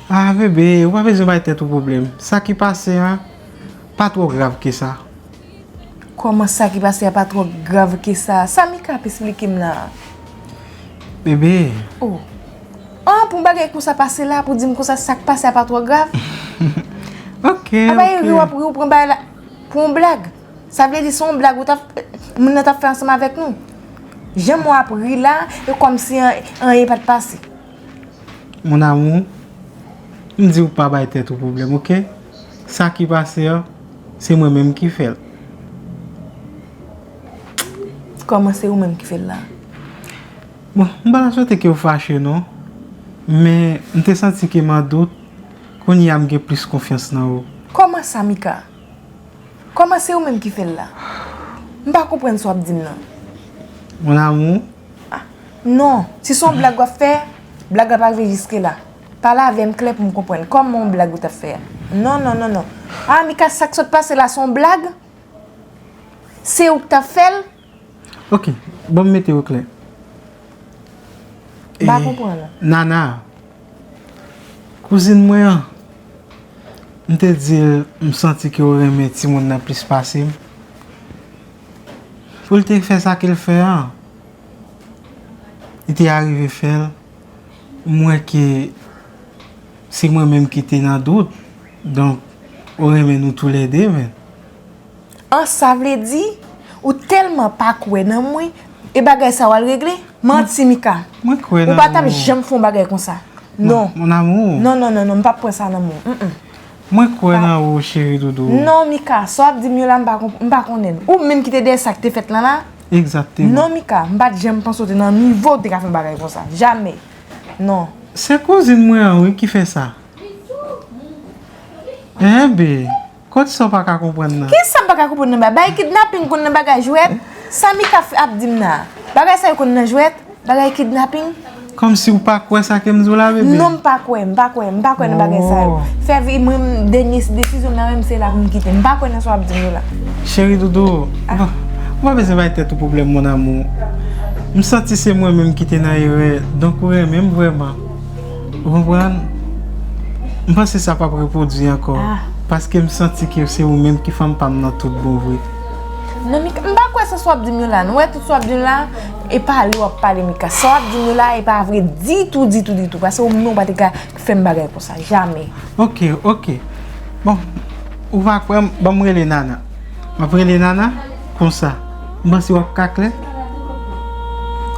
Ah, bebe, ou pa bezwen bay tèt ou pwoblèm. Sa ki pase a, pa twò grav ke sa. Kòman sa ki pase a pa twò grav ke sa? Sa Mika ap esplike m la a? Bebe. Oh. Ah, pou yon bagay konsa pase la, pou di m konsa sa k pase a pa twò grav? Ok, ok. Apa e ri w ap ri, ou pran bagay la pou yon blag? Sa vle di se yon blag ou t ap, moun nan t ap fè ansanm avèk nou? Jan w ap ri la, e kòmsi an, anyen pa t pase. Mon amour, m di w pa bay tèt ou pwoblèm, oke? Sa ki pase an, se mwen menm ki fè l. Kòman se ou menm ki fè l la? Bon, m pa ta swete ke w fache non, men m te santi ke m an dout, kounye a m gen plis konfyans nan ou. Kòman sa, Mika? Kòman se ou menm ki fè l la? M pa konprann sa w ap di m nan. Mon amour. Ah, non, si se yon blag w ap fè, blag la pa rive jiske la. Pale avè m klè pou m konprann. Kòman yon blag ou t ap fè a? Non, non, non, non. Ah, Mika, sa k sot pase la se yon blag? Se ou k t ap fè l? Ok, ban m mete yo klè. M pa konprann. Nana, kouzin mwen an, M te di l, m santi ke w renmen timoun nan plis pase m. Pou l te fè sa ke l fè an, li te arive fè l. M wè ke se mwen menm ki te nan dout. Donk, ou renmen nou toulède, men. An, sa vle di, ou tèlman pa kwè nan mwen, e bagay sa w al regle? Manti, Mika. Mwen kwè nan ou. Ou pa t ap janm fè yon bagay konsa. Non. Mon amour. Non, non, non, non, m p ap pran sa nan men w. Mm, mm. Mwen kwè nan ou, cheri doudou. Non, Mika, sa w ap di m yo la, m pa konp-, m pa konnen l. Ou menm ki te dèyè sa k te fèt lan la? Egzakteman. Non, Mika, m pa t janm panse w te nan nivo w te ka fè bagay konsa. Jamè. Non. Se kouzin mwen an, wi, ki fè sa. Enben, kot sa w pa ka konprann nan? Kisa m pa ka konprann nan ba-, bagay kidnaping konn nan bagay jwèt? Sa Mika f-, ap di m nan? Bagay sa yo konn nan jwèt? Bagay kidnaping? Kòmsi w pa kwè sa ke m di w la, bebe? Non, m pa kwè, m pa kwè, m pa kwè nan bagay sa yo. Oh. Fè vi mwen, m, dènye desizyon m nan men m, se la pou m kite. M pa kwè nan sa w ap di m yo la. Cheri doudou, ah, ou pa, ou pa bezwen bay tèt ou pwoblèm, mon amour. M santi se mwen menm ki te nan erè, donk ou renmen m vrèman. Ou konprann? M panse sa p ap repwodui ankò. Ah. Paske m santi ke se ou menm ki fanm pa m nan tout bon vre. Non, Mika, m pa kwè sa w ap di m yo la. Nou wè tout sa w ap di m la, e pale w ap pale, Mika. Sa w ap di m yo la, e pa vre ditou, ditou, ditou. Paske ou menm ou pa te ka fè m bagay konsa. Jamè. Ok, ok. Bon, ou pa kwè m, ban m rele Nana. M ap rele Nana, konsa. M panse w ap ka klè.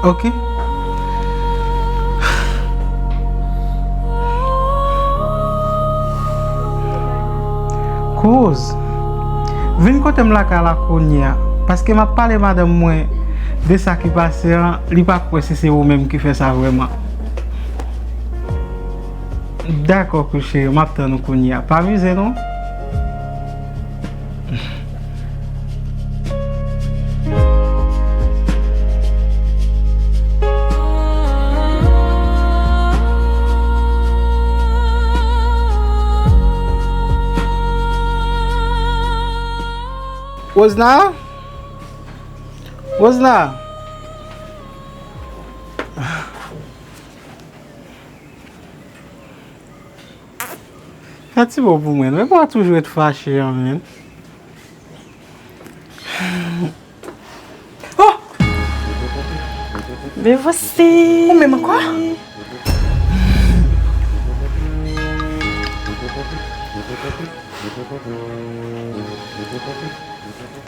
Ok. Kouz, vin kote m lakay la kounye a, paske m ap pale madanm mwen de sa ki pase an, li pa kwè si se ou menm ki fè sa vrèman. Dakò, Kouz cheri, m ap tann ou kounye a. Pa mize non. Rosna? Rosna? Fè ti bo pou mwen. Men pa toujou ret fache an, men. Oh! Me voici. Ou menm ankò?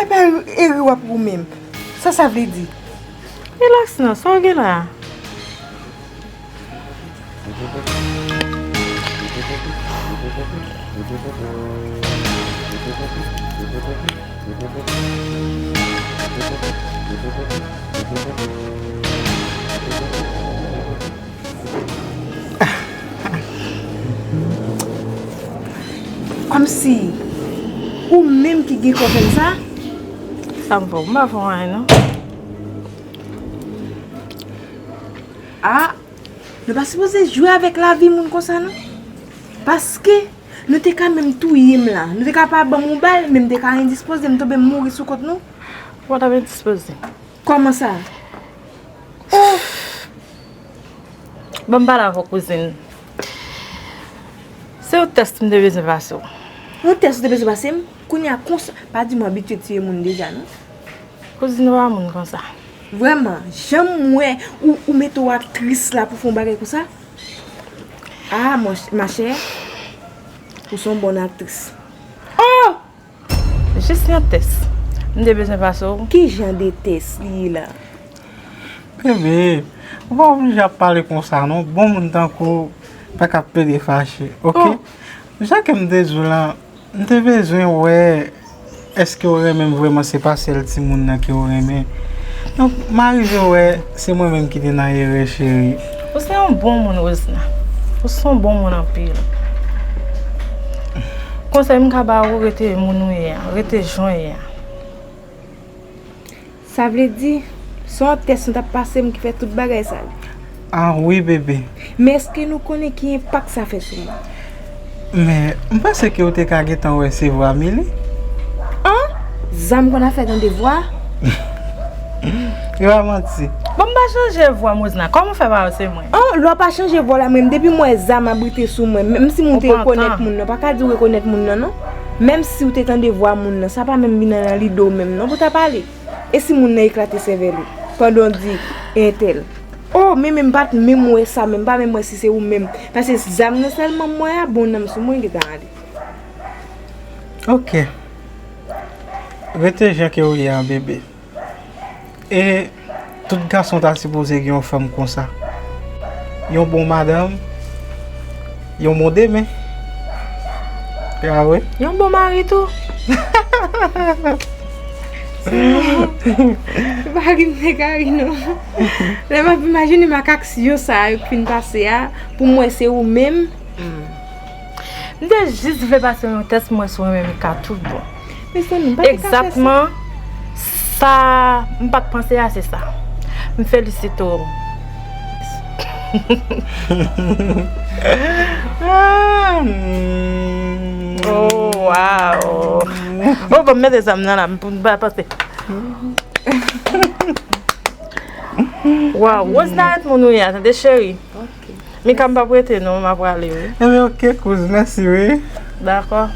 Epa, eri w ap ou menm. Sa sa vle di? Rilaks non, sa w gen la? Kòmsi ou menm ki gen kò fè m sa? Sa m fè w? M pa fè w anyen non. Ah, nou pa sipoze jwe avèk lavi moun konsa non. Paske nou te ka menm touye m la. Nou te ka pa ban m yon bal, men m te ka endispoze, m tonbe m mouri sou kont nou. Ou pa t ap endispoze. Kòman sa? Oh! Ban m pale avè w, kouzin. Se yon tès m te bezwen pase w. Yon tès ou te bezwen pase m? Kounye a konsa, pa di m w abitye tiye moun deja non. Kouzin, ou pa moun konsa. Vrèman, jan m wè ou, ou mete w aktris la pou fè yon bagay konsa? Ah, mon ch-, ma chère, ou se yon bòn aktris. Oh! Jis yon tès. M te bezwen pase w. Ki jan de tès li ye la? Bebe, ou pa oblije ap pale konsa non. Bon moun tankou w pa ka plede fache, ok? Oh. Jan ke m te di w lan, m te bezwen wè èske w renmen m vrèman, se pa sèl timoun nan ke w renmen. Donk, m arive wè se mwen menm ki te nan erè, cheri. Ou se yon bon moun, Rosna. Ou se yon bon moun anpil. Konsèy m ka ba ou, rete moun ou ye a, rete jan w ye a. Sa vle di, se yon tès nou t ap pase m ki fè tout bagay sa yo? Ah wi, bebe. Men èske nou konnen ki enpak sa fè sou mwen? Men, m panse ke w te ka gentan resevwa Mili. An? Zam konn afè tande vwa? Yo pa manti. Bon, m pa chanje vwa m, Rosna. Kòman w fè pa wè se mwen? Oh, lè w pa chanje vwa la, mwen, depi m wè zam abrite sou mwen, menm si moun te rekonèt moun nan, pa ka di w rekonèt moun nan, non. Menm si w te tande vwa moun nan, sa pa menm vin nan lide w menm, non, pou ta pale. E si moun nan eklate sèvèl ou, pandan w di entèl? Oh, men, men m pa t menm wè sa, men m pa menm wè si se ou menm. Paske zam nan sèlman m wè a, bon, nan m sou mwen, gentan ale. Ok. Rete jan ke w ye a, bebe. E tout gason ta sipoze gen yon fanm konsa. Yon bon madanm, yon bon demen. A wi. Yon bon mari tou. Se pa ri m te ka ri non. Lè m ap imajine makak yo sa yo k fin pase a, pou m wè se ou menm. Hmm. M te jis vle pase yon tès, m wè si w renmen Mika tout bon. Mezanmi, m pa te ka fè sa. Egzakteman sa m pa t panse a, se sa. M felisite w. Ah, hmm. Oh, wow. Oh, bon, m mete zam nan la, m pa panse. Wow, Rosna, ret moun ou ye a, tande cheri. Ok. Mika, m p ap rete non, m ap prale wi. Enben, ok, kouz, mèsi wi. Dakò.